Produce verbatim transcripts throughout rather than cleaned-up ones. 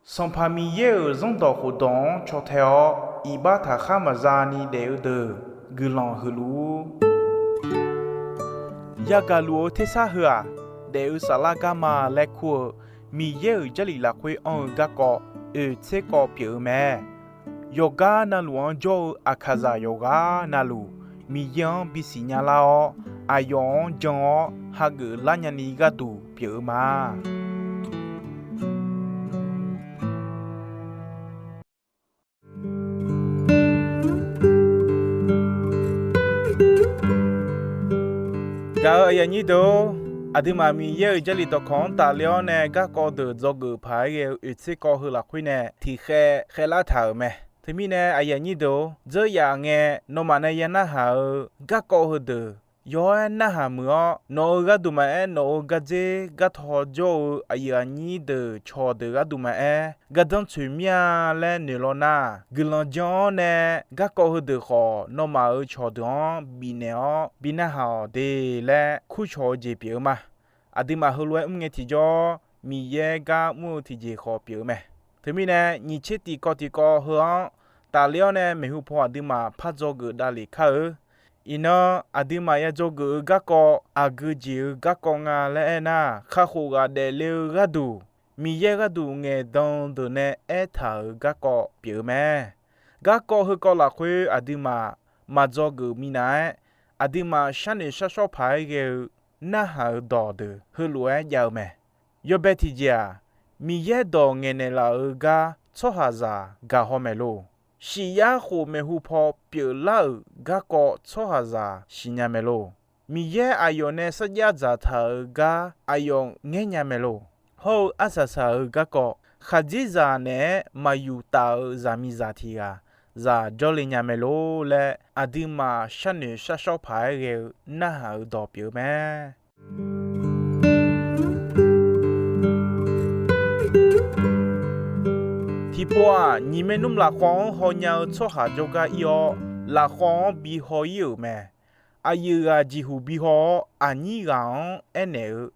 Sanqpaq Miqyaer-euq Zanrdawq khofdawq-anr caw tae-awr, iqbax taqkhar maqza ni daef-eu deuq guiqlanq huiq luf-ur. Yagaq luf-eu tersar heu-aq, daef-eu saflar garma laer kur-eu Miqyaer-euq Jarlif lafkhoer anr-eu garkawv oeq tser kawv pyeuf-eu mae. Yawqgar navluf-anr jawr-eu aqkaqzaq yawqghaq navluf, Miqyaer-anr bisiq nya lar-awr, aqyawf-anr jan-awr hageuf lar nyani gharduq pyeuf-eu ma. Gaq-euq aqyuif aqnyir deuq-or, aqduimaf Miqyaer-euq Jarlif dawqkawq-anr tafler-awr nae garkawv deuq dzawgeuf paq-aer ghae-eu oeq tser kawv heu lafkhoer nae tiqkhaev khaerlar taq-euq mae. Teumirnae aqyuif aqnyir deuq-or, dzeur yaf ngae nawmaf nae ya narhaq-eu garkawv heudeuq yaw-aer narhaq muiq-awr, nawq-euq gharduq maqaer, nawq-euq gardzer gartaw jawr-eu aqyuif aqnyir deuq cawqdeuq gharduq maqaer, gardanr tsoeq mir-a laer noeq law nar, guiqlanq jan-awr nae garkawv heudeuq khawf nawmaf-euq cawqdeuq-anr bifnaeq-awr bi narhaq-awq de laer kurcawq-eu jeq pyeuf-eu ma. Aqduimaf heulof-aer mr ngae tiqjawr, Miqyaer gar mr-eu tiqjeq khawf pyeuf-eu mae. Teumirnae nyiq tser tiqkawv tiqkawv heu-anr tafler-awr nae maeqhu paw aqduimaf par dzawgeuf davlef kar-eu. Iqnan aqduimaf ya dzawgeuf-eu garkawv aqgeu jeq-eu garkawv nga laer aernar, kakhof ghaq daefle-eu gharduq, Miqyaer gharduq ngaeqdan deuq nae aertaq-euq garkawv pyeuf-eu mae. Garkawv heukawv lafkhoer aqduimaf maqdzawgeuf minav-aer, aqduimaf sharnoeq sharshawr paq-aer ghae-eu narhaq-euq dawqdeuq heulof-aer jav-eu mae. Yawbae tiqjeq-aq, Miqyaer dawq ngaeqnaeq laf-euq gar tsawrhaqzaq gaqhaw maeq lor. Shiqyar khof maeqhu paw pyeuflar-euq garkawv tsawrhaqzaq siqnya maeq lor. Miqyaer aqyawf nae sarjax dzaqtaq-euq gar aqyawf ngaer nya maeq lor. Hawr-eu arsaq saq-euq garkawv, khaqdzerzaq naeq-aer maqyuftaf-euq zaqmiqzaq tiq ghaq zaq jawrle nya maeq lor laer, aqduimaf sharnoeq sharshawr paq-aer ghae-eu narhaq-euq dawq pyeuf-eu mae. Tiqpov-aq, nyiq maernmr lafkhawv-anr hawnya-eu tsawrhaq jawrgar ir-awr, lafkhawv-anr bi haw ir-euq mae. Aqyuif ghaq jeqhuq bi haw-awr, aqnyir ghaq-anr aernaeq-eu,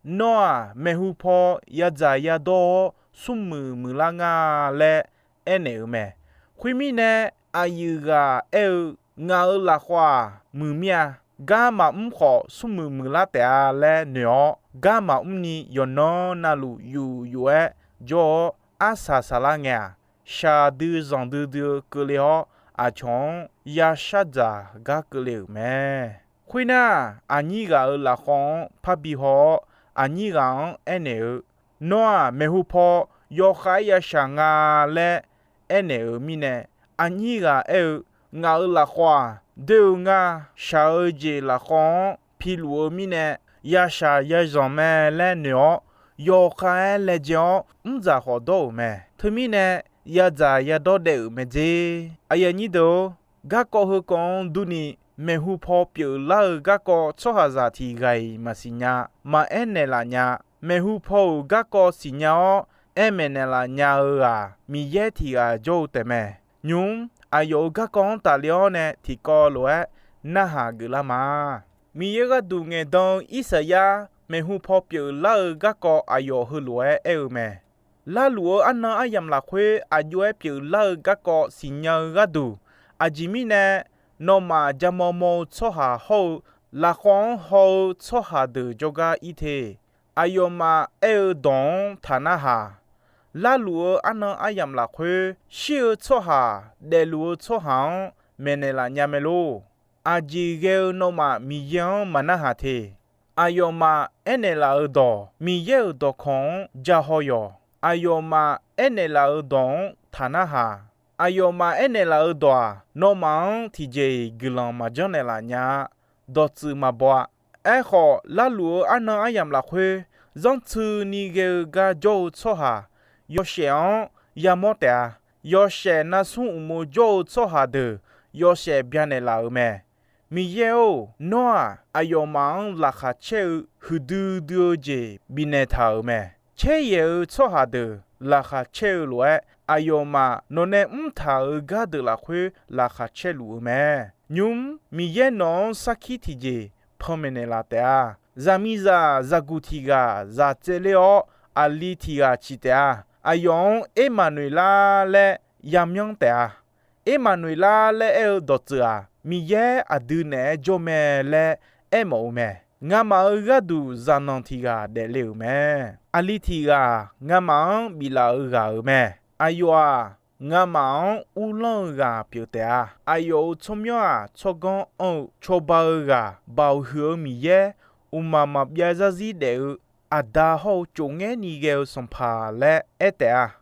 Nawr-aq, maeqhu paw yadzaq yadawr-awr, smrmuiq muiqlar nga laer aernaeq-euq mae. Khoermirnae, aqyuif ghaq aer-eu, Ngaq-euq lafkhawf-aq, muiqmir-a. Gar maqmr khawf, smrmuiq muiqlar taef-a laer noeq-awr, gar maqmr ni yawqnan navluf yuf yuf-aer jawr-awr, arsaq saqlar ngae-aq, shaqdui zanqdui dui-eu keuvle-awr, aqcawq-anr ya shardzaq gar keuvle-euq mae. Khoernar, aqnyir ghaq-euq lafkhawv-anr parbi haw-awr, aqnyir ghaq-anr aernaeq-eu, Nawr-aq, maeqhu paw yawkhav-aer ya shaq nga laer aernaeq-euq mirnae, aqnyir ghaq aer-eu, Ngaq-euq lafkhawf-aq, doe-eu ngar. Shaq-eu jeq lafkhawv-anr piluf-eu mirnae, ya shaq ya zanq mae laer noeq-awr, yawkhav-aer laejae-awr mrdzaq khawf dawr-euq mae. Teumirnae, yadzaq yadawr daef-euq mae dzer. Aqyuif aqnyir deuq-or, garkawv heukawv-anr durni, maeqhu paw pyeuflar-eu garkawv tsawrhaqzaq tiq ghaq-iq maqsiq nya, maqaer naeqlaf nya. Maeqhu paw-euq garkawv siqnya-awr, aer maeqnaeq laf nya-eu ghaq Miqyaer tiq ghaq jawr-eu taefmae. Nymq-mr aqyawf-euq garkawv-anr tafle-awr nae tiqkawv lof-aer narhaq geuflar ma. Miqyaer gharduq ngaeqdan-eu Irsaqyar maeqhu paw pyeuflar-eu garkawv aqyawf heulof-aer aer-eu mae. Larluf-eu arnan aryamq lafkhoer aq jov-aer pyeuflar-eu garkawv siqnya-eu gharduq, aqjeq mirnae nawmaf jamaw maw-eu tsawrhaq hawr-eu lafkhawv-anr haw-eu tsawrhaq deuq jawrgar ir te. Aqyawfmaf aer-eu dawq-anr taq narhaq. Larluf-eu arnan aryamq lafkhoer shir-eu tsawrhaq daefluf-eu tsawrhaq-anr maeqnaeq laf nya mae lor. Aqjeq ghae-eu nawmaf Miqyaer-anr maqnarhaq te. Aqyawfmaf aernaeq laf-euq dawq Miqyaer-euq dawqkawq-anr ja haw yawq. Aqyawfmaf aernaeq laf-euq dawq-anr taq narhaq. Aqyawfmaf aernaeq laf-euq dawq-aq, nawmaf-anr tiqjeq-iq guiqlanq maqjanr naeqlaf nya-a. Dawqtsuif maqbaw-a. Aerkhawf, larluf-eu arnan aryamq lafkhoer zanrtsuini ghae-eu gar jawr-eu tsawrhaq yawshaef-anr yamawr taef-a. Yawshaef narsmr uqmov jawr-eu tsawrhaq deuq yawshaef byanaeq laf-euq mae. Miqyaer-or, nawr-aq, aqyawfmaf-anr laqkhaq caer-eu huiqdui dui-eu jeq bifnaeq taq-euq mae. Caeryaeq-eu tsawrhaq deuq laqkhaq caer-eu lof-aer, aqyawfmaf nawq nae mrtaq-euq gardeuq lafkhoer laqkhaq caerluf-eu mae. Nymq-mr Miqyaer nawq-anr sarkir tiqjeq panmaeq naeqlaf taef-a. Zaqmiqzaq zaqguq tiq ghaq zaq tsaevler-awr, aqli tiq ghaq ciq taef-a. Aqyawf-anr Ermaqnoeqlar laer yamyanr taef-a. Ermaqnoeqlar laer aer-eu dawqtsuif-aq, Miqyaer aqdui naeq-aer jawr mae laer aermawf-eu mae. Ngamaf-euq gharduq zaqnanq tiq ghaq daefle-euq mae. Aqli tiq ghaq ngamaf-anr biflaf-eu ghaq-euq mae. Aqyawf-aq, ngamaf-anr uvlanr-eu ghaq pyeuf taef-a. Aqyawf-euq tsawrmyanr-aq, tsawrganr anr-eu cawba-eu ghaq, Baoq huiq-eu Miqyaer, uqmaq maqbyav zarzir daef-eu Aqda hawr-eu cofngaer ni ghae-eu Sanqpaq laer aer taef-a.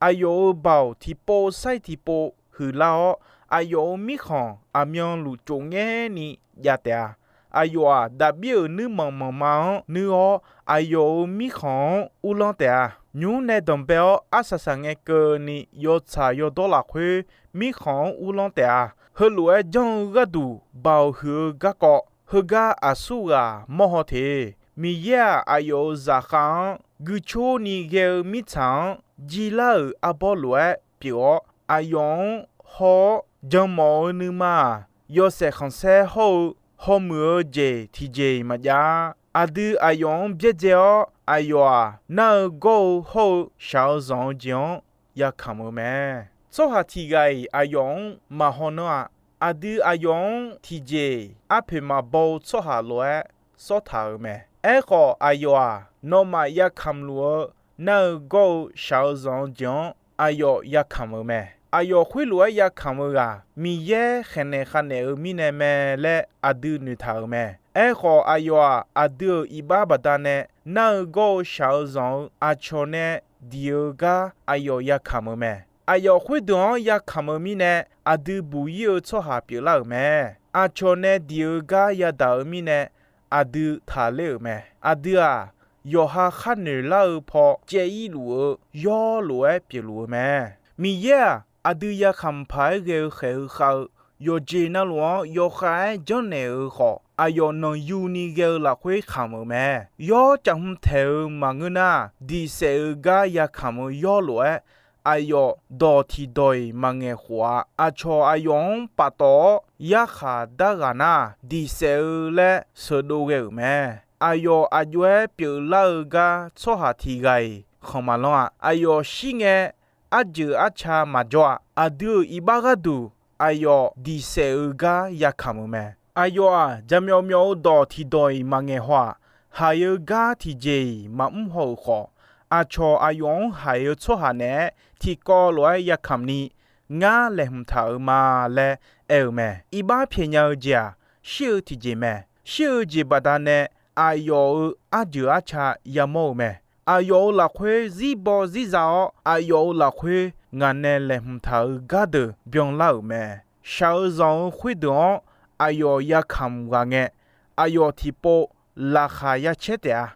Aqyawf-euq Baoq tiqpov sair tiqpov huiqlar-awr, aqyawf-euq mirkhanq aqmyanluf cofngaer ni jav taef-a. Aqyawf-aq, Daqbir-euq nuirmanq manq ma-anr nuir-awr, aqyawf-euq mirkhanq-anr uvlanr taef-a. Nymr nae danqbae-awr arsaq saqngae keuvni yawtsaq yawdawr lafkhoer mirkhanq-anr uvlanr taef-a. Heulof-aer janr-eu gharduq Baoq huiq-eu garkawv, heugar aqsurghaq mawrhaw te. Miqyaer-aq, aqyawf-euq zaqkhav-anr guicor ni ghae-eu mirtsaq-anr jir lar-euq arbawr lof-aer pyeuf-awr, aqyawf-anr haw-awr jan mawf-eu nuima-aq, yawshaef khanqsaer hawr-eu hawmuiq-eu jeq tiqjeq-iq maqjav-a. Aqdui aqyawf-anr byaerdzae-awr, aqyawf-aq, nar-eu gawr-eu hawr-eu shaq-eu zanq-eu jeq-anr yakamq-eu mae. Tsawrhaq tiq ghaq-iq aqyawf-anr maqhaw nanr-a. Aqdui aqyawf-anr tiqjeq-iq arpoeq maqbaw-eu tsawrhaq lof-aer sawrtaq-euq mae. Aerkhawf, aqyawf-aq, nawmaf yakamq luf-eu nar-eu gawr-eu shaq-eu zanq-eu jeq-anr aqyawf yakamq-euq mae. Aqyawf khoerlof-aer yakamq-eu ghaq, Miqyaer khaeqnaeq khavnaeq-eu mirnae mae laer aqdui noeqtaq-euq mae. Aerkhawf, aqyawf-aq, aqdui-euq iqbax baqdanae nar-eu gawr-eu shaq-eu zanq-eu aqcawq nae diq-eu gar aqyawf yakamq-eu mae. Aqyawf khoerdeuq-anr yakamq-eu mirnae, aqdui buq-ir-eu tsawrhaq pyeuflar-euq mae. Aqcawq nae diq-eu gar yadaq-eu mirnae, aqdui taqler-euq mae. Aqdui-aq, yawqha khar noeq lar-eu paw caev-ir luf-eu yawr lof-aer pyeufluf-eu mae. Miqyaer-aq, aqdui yakamq paq-aer ghae-eu khaeq-eu khav-eu yawqjeq navluf-anr yawkhav-aer janrnaeq-euq khawf, aqyawf nanqyuni ghae-eu lafkhoer kamq-euq mae. Yawr caf hmq taeq-eu maqngeur nar, diq saef-eu gar yakamq-eu yawr lof-aer, aqyawf dawq tiqdawq-iq maqngaeq khof-a. Aqcawq aqyawf-anr paftawf-awr yarkhaq darghaq nar, diq saef-eu laer sheuqdov ghae-euq mae. Aqyawf aq jov-aer pyeuflar-eu gar tsawrhaq tiq ghaq-iq khanq maqlanr-a. Aqyawf shir ngae, arjeuq arca maqjawr-a. Aqdui-euq iqbax gharduq aqyawf diq saef-eu gar yakamq-euq mae. Aqyawf-aq, jaqmyawf myawf-eu dawq tiqdawq-iq maqngaeq haw-aq, haiq-eu gar tiqjeq-iq maqmr haw-euq khawf, aqcawq aqyawf-anr haiq-eu tsawrhaq naeq-aer tiqkawv lof-aer yakamq ni, ngar laeqhmq taq-euq ma laer aer-eu mae. Iqbax pyaeqnya-eu jeq-aq, shir-eu tiqjeq mae. Shir-eu jeq baqdanae aqyawf-euq arjeuq arca yamawr-eu mae. Aqyawf-euq lafkhoer zirbaw zirza-awr, aqyawf-euq lafkhoer ngaq nae laeqhmq taq-euq gardeuq byanlar-euq mae. Shaq-eu zanq-eu khoerdeuq-anr aqyawf yakamq ghaq ngae, aqyawf tiqpov laqkhaq yacaer taef-a.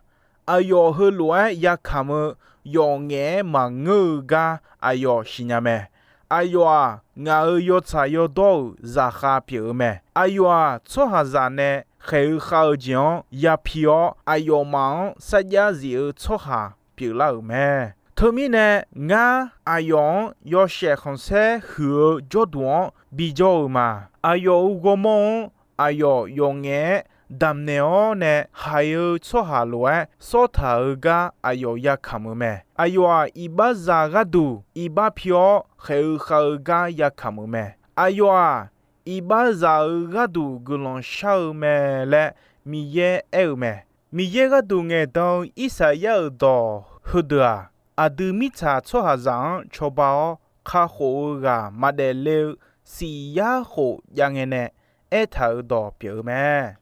Aqyawf heulof-aer yakamq-eu yawf ngaef-aer maqngeur-eu gar aqyawf siqnya mae. Aqyawf-aq, ngaq-euq yawtsaq yawdawr-euq zaqkhav pyeuf-eu mae. Aqyawf-aq, tsawrhaqzaq nae khaeq-eu khav-eu jeq-anr yapi-awr, aqyawfmaf-anr sarjax zif-eu tsawrhaq pyeuflar-euq mae. Teumirnae, ngar aqyawf-anr yawshaef khanqsaer huiq-eu jawrduq-anr bijawr-eu ma. Aqyawf-euq ghawrmawr-anr aqyawf yawf ngaef-aer damqnaeq-awr nae haiq-eu tsawrhaq lof-aer sawrtaq-eu gar aqyawf yakamq-eu mae. Aqyawf-aq, iqbaxzaq gharduq iqbax pi-awr khaeq-eu khav-eu gar yakamq-euq mae. Aqyawf-aq, iqbaxzaq-euq gharduq guiqlanq shar-eu mae laer Miqyaer aer-eu mae. Miqyaer gharduq ngaeqdan-eu Irsaqyar-euq dawq heudeuq-aq, aqdui mirtsaq tsawrhaqzaq-anr cawba-awr kakhof-eu ghaq maqdaef le-eu siq yar khof jav ngae nae aertaq-euq dawq pyeuf-eu mae.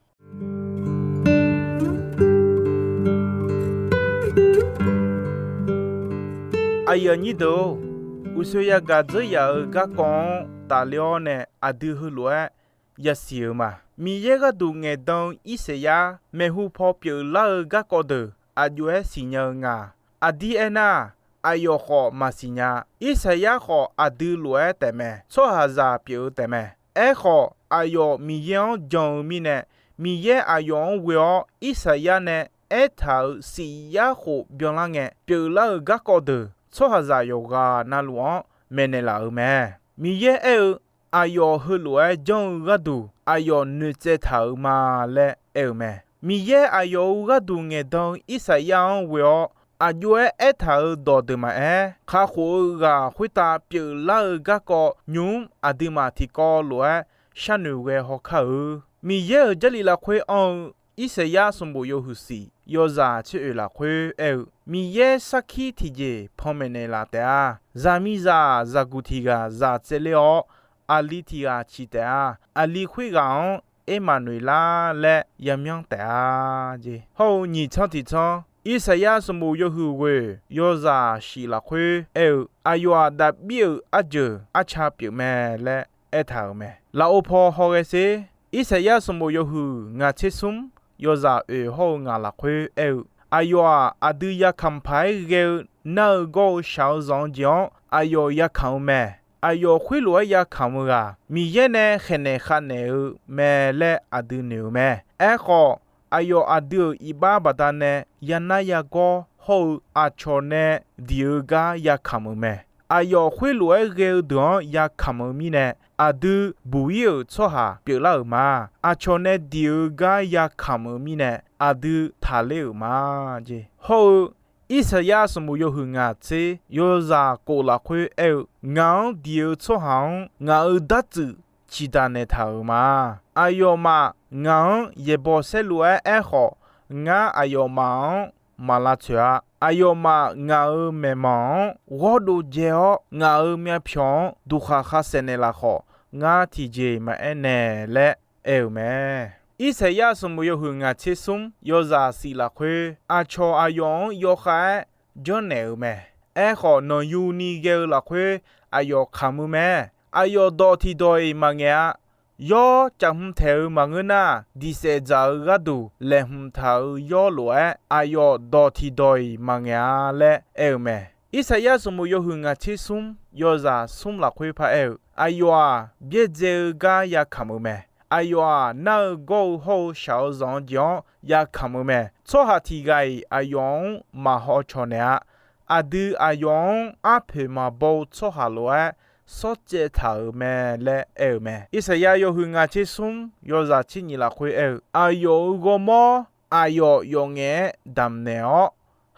Aqyuif aqnyir deuq-or, uqshoe yagaq dzeur yaf-eu garkawv-anr tafler-awr nae aqdui heulof-aer yasiq-eu ma. Miqyaer gharduq ngaeqdan-eu Irsaqyar maeqhu paw pyeuflar-eu garkawv deuq aq jov-aer siqnya-eu nga. Aqdir aernar, aqyawf khawf maqsiq nya. Irsaqyar khawf aqdui lof-aer taefmae. Tsawrhaqzaq pyeuf-eu taefmae. Aerkhawf, aqyawf Miqyaer-anr jan-eu mirnae, Miqyaer aqyawf-anr ghoe-awr Irsaqyar nae aertaq-euq siq yar khof byanlar ngae pyeuflar-euq garkawv deuq tsawrhaqzaq yawqghaq navluf-anr maeqnaeq laf-euq mae. Miqyaer aer-eu, aqyawf heulof-aer janr-eu gharduq aqyawf noeqtsaev taq-euq ma laer aer-eu mae. Miqyaer aqyawf-euq gharduq ngaeqdan-eu Irsaqyar-anr ghoe-awr aqjox-aer aertaq-euq dawqdeuq maqaer, kakhof-eu ghaq khoertav pyeuflar-eu garkawv nymq-mr aqduimaf tiqkawv lof-aer sharnoeq ghae haw kar-eu. Miqyaer-euq Jarlif lafkhoer anr-eu Irsaqyar sanqbof yawhuiq siq yawzaq tser oeq lafkhoer aer-eu, Miqyaer sarkir tiqjeq panmaeq naeqlaf taef-a. Zaqmiqzaq zaqguq tiq ghaq zaq tsaevler-awr, aqli tiq ghaq ciq taef-a. Aqli khoerghaq-anr Ermaqnoeqlar laer yamyanr taef-a jeq. Hawr-eu nyiq tsanr tiq tsanr, Irsaqyar sanqbof yawhuiq ghoeq yawzaq shif lafkhoer aer-eu, Aqyawf-aq, Daqbir-euq arjeuq arca pyeuf mae laer aertaq-euq mae. Lafov paw hawghae sher. Irsaqyar sanqbof yawhuiq ngaq tser smr yawzaq oeq hawr-eu ngaq lafkhoer aer-eu, Aqyawf-aq, aqdui yakamq paq-aer ghae-eu nar-eu gawr-eu shaq-eu zanq-eu jeq-anr aqyawf yakamq-eu mae. Aqyawf khoerlof-aer yakamq-eu ghaq, Miqyaer nae khaeqnaeq khavnaeq-eu mae laer aqdui noeq-eu mae. Aerkhawf, aqyawf aqdui-euq iqbax baqdanae yanar yagawr hawr-eu aqcawq nae diq-eu gar yakamq-euq mae. Aqyawf khoerlof-aer ghae-eu deuq-anr yakamq-eu mirnae, aqdui buq-ir-euq tsawrhaq pyeuflar-euq ma. Aqcawq nae diq-eu gar yakamq-euq mirnae, aqdui taqler-euq ma jeq. Hawr-eu Irsaqyar sanqbof yawhuiq ngaq tser yawzaq kof lafkhoer aer-eu, Ngaq-anr diq-eu tsawrhaq-anr ngaq-euq dartsuif ciqdaq naeqtaq-euq ma. Aqyawfmaf ngaq-anr yaeqbawq saerlu-aer aerkhawf, ngar aqyawfmaf-anr maq lavtsoeq-a. Aqyawfmaf ngaq-euq maeqmanq-anr ghawrdov dzae-awr, ngaq-euq myavpyawq-anr duqkhaq khasaeq naeqlaf khawf, ngar tiqjeq maqaer nae laer aer-euq mae. Irsaqyar sanqbof yawhuiq ngaq tser smr yawzaq shif lafkhoer, aqcawq aqyawf-anr yawkhav-aer janrnaeq-euq mae. Aerkhawf, nanqyuni ghae-eu lafkhoer aqyawf kamq-eu mae. Aqyawf dawq tiqdawq-iq maqngaeq-a. Yawr caf hmq taeq-eu maqngeur nar, diqsaef dzaq-eu gharduq laeqhmq taq-euq yawr lof-aer, aqyawf dawq tiqdawq-iq maqngaeq-a laer aer-eu mae. Irsaqyar sanqbof yawhuiq ngaq tser smr yawzaq smr lafkhoer paraer-eu, Aqyawf-aq, byaerdzae-eu gar yakamq-eu mae. Aqyawf-aq, nar-eu gawr-eu hawr-eu shaq-eu zanq-eu jeq-anr yakamq-eu mae. Tsawrhaq tiq ghaq-iq aqyawf-anr maqhaw cawq naeq-a. Aqdui aqyawf-anr arpoeq maqbaw-eu tsawrhaq lof-aer sawr tsaev taq-euq mae laer aer-eu mae. Irsaqyar yawhuiq ngaq tser smr yawzaq tser nyiq lafkhoer aer-eu, Aqyawf-euq ghawrmawr aqyawf yawf ngaef-aer damq naeq-awr,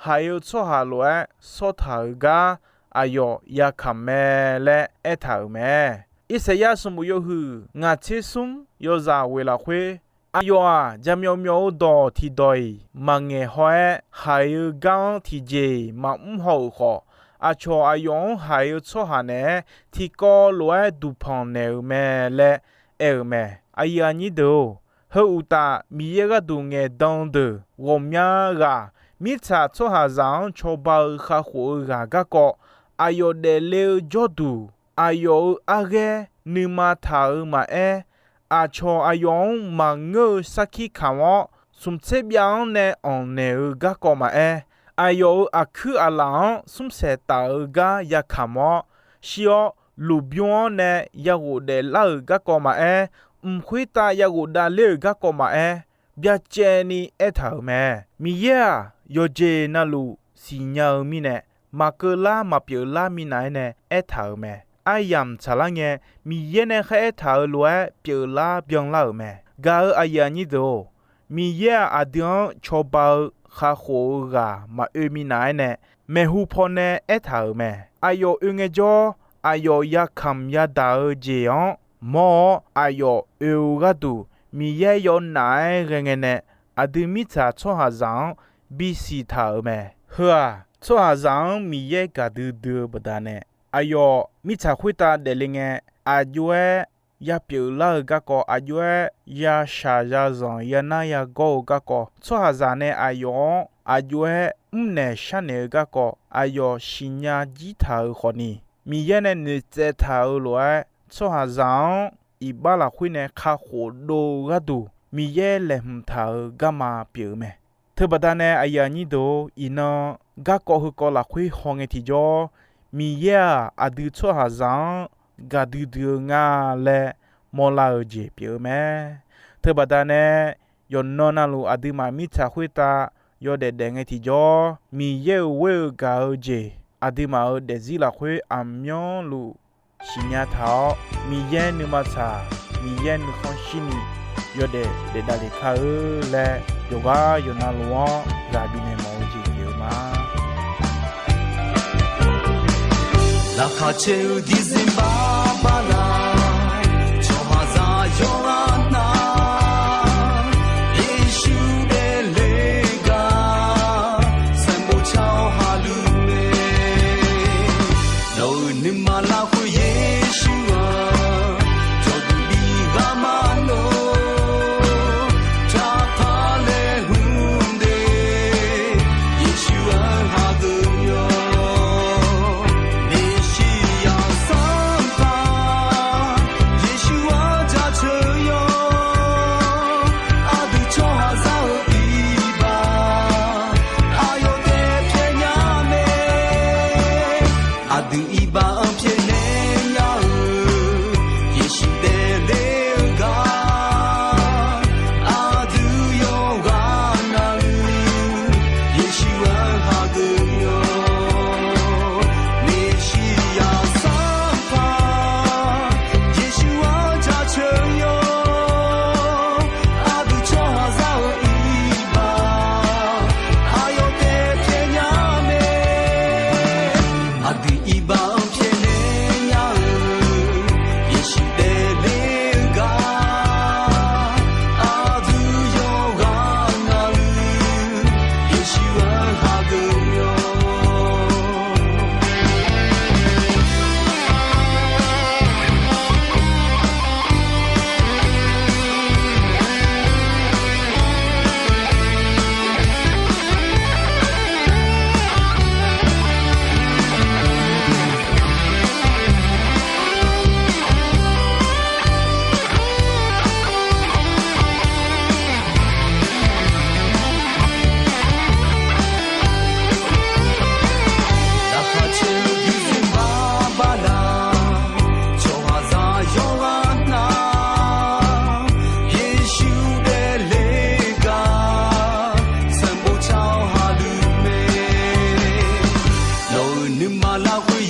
haiq-eu tsawrhaq lof-aer sawr taq-euq gar aqyawf yakamq mae laer aertaq-euq mae. Irsaqyar sanqbof yawhuiq ngaq tser smr yawzaq ghoeq lafkhoer, Aqyawf-aq, jaqmyawf myawf-eu dawq tiqdawq-iq maqngaeq haw-aer, haiq-eu gar-anr tiqjeq-iq maqmr haw-euq khawf, aqcawq aqyawf-anr haiq-eu tsawrhaq naeq-aer tiqkawv lof-aer duqpanq naeq-euq mae laer aer-euq mae. Aqyuif aqnyir deuq-or, heu uqtaf Miqyaer gharduq ngaeqdan-eu deuq ghawqmya ghaq, mirtsaq tsawrhaqzaq-anr cawba-eu kakhof-eu ghaq garkawv, aqyawf daefle-eu jawrduq, aqyawf-euq arghaer nuima taq-euq maqaer, aqcawq aqyawf-anr maqngeur-eu sarkir kamq-awr, smq tser byav-anr nae anq naeq-eu garkawv maqaer, aqyawf-euq aqkuir aqlaf-anr smrsaeq taf-eu gar yakamq-awr, shir-awr lmqbymr-anr nae ya ghofdaef lar-euq garkawv maqaer, mq khoertav ya ghofdav ler-euq garkawv maqaer, byacaevni aertaq-euq mae. Miqyaer-aq, yawqjeq navluf siqnya-eu mirnae, maqkeuv lar maqpyeuf lar minav-aer nae aertaq-euq mae. Aryamq tsaqlar ngae, Miqyaer nae kharaer taq-euq lof-aer pyeuflar byanlar-euq mae. Gaq-euq aqyuif aqnyir deuq-or, Miqyaer-aq, aqdui-anr cawba-eu kakhof-eu ghaq maqoe minav-aer nae, maeqhu pawnae aertaq-euq mae. Aqyawf oe ngaejawr, aqyawf yakamq yadaq-eu jeq-anr mawr-awr, aqyawf oe-eu gharduq Miqyaer yawnaf-aer ghae ngae nae, aqdui mirtsaq tsawrhaqzaq-anr bisiq taq-euq mae. Heu-aq, tsawrhaqzaq-anr Miqyaer gaqdui dui-eu baqdanae, aqyawf mirtsaq khoertav daefle ngae, aqjox-aer yapyeuf lar-eu garkawv, aqjox-aer yashaq yazanq yanar yagawr-eu garkawv, tsawrhaqzaq nae aqyawf-anr aqjox-aer mrnaeq sharnaeq-eu garkawv, aqyawf siqnya jir taq-euq khawfni, Miqyaer nae noeqtsaev taq-euq lof-aer, tsawrhaqzaq-anr iqbax lafkhoer nae kakhof dov-eu gharduq, Miqyaer laeqhmq taq-euq garma pyeuf-eu mae. Teubaqda nae aqyuif aqnyir deuq-or, iqnan garkawv heukawv lafkhoer hawngae tiqjawr, Miqyaer-aq, aqdui tsawrhaqzaq-anr gaqdui dui-eu nga laer mawrlar-eu jeq pyeuf-eu mae. Teubaqda nae yawqnan navluf aqduimaf mirtsaq khoertav yawdaef daef ngae tiqjawr, Miqyaer-euq ghoer-eu gaq-eu jeq aqduimaf-euq daefzir lafkhoer aqmyanluf siqnya taq-awr, Miqyaer nuima tsaq, Miqyaer nuikhanr shirni yawdaef daef davlef kar-eu laer, yawqghaq yawqnavluf-anr ghaq bifnaeq mawf-eu jeq pyeuf-eu ma. Laqkhaq caer-eu December bala, tsawrhaqzaq yawqghaq nar, Yeqsur daefle-eu gar, sanqbof car-awr haqluf mae. Nawq-euq nuima larkhoer Yeqsur-aq, cawqdui bi ghaq ma nawr, jaqpar laer hmq de, Yeqsur-anr hageuf yawq. Meqshiryaq sanqpaq, Yeqsur-anr jaceuq yawq. Aqdui tsawrhaqzaq-euq iqbax, aqyawf taef pyaeqnya mae. Aqdui iqbax-anr pyaeqnaeq nya-eu, Yeqsur daefle-eu gar, aqdui yawqghaq navluf, Yeqsur-anr hageuf yawq. Meqshiryaq sanqpaq, Yeqsur-anr jaceuq yawq. Aqdui tsawrhaqzaq-euq iqbax, aqyawf taef pyaeqnya mae. Aqdui iqbax-anr pyaeqnaeq nya-eu, Yeqsur daefle-eu gar, aqdui yawqghaq navluf, Yeqsur-anr hageuf yawq. Laqkhaq caer-eu December bala, tsawrhaqzaq yawqghaq nar, Yeqsur daefle-eu gar, sanqbof car-awr haqluf mae. Nawq-euq nuima larkhoer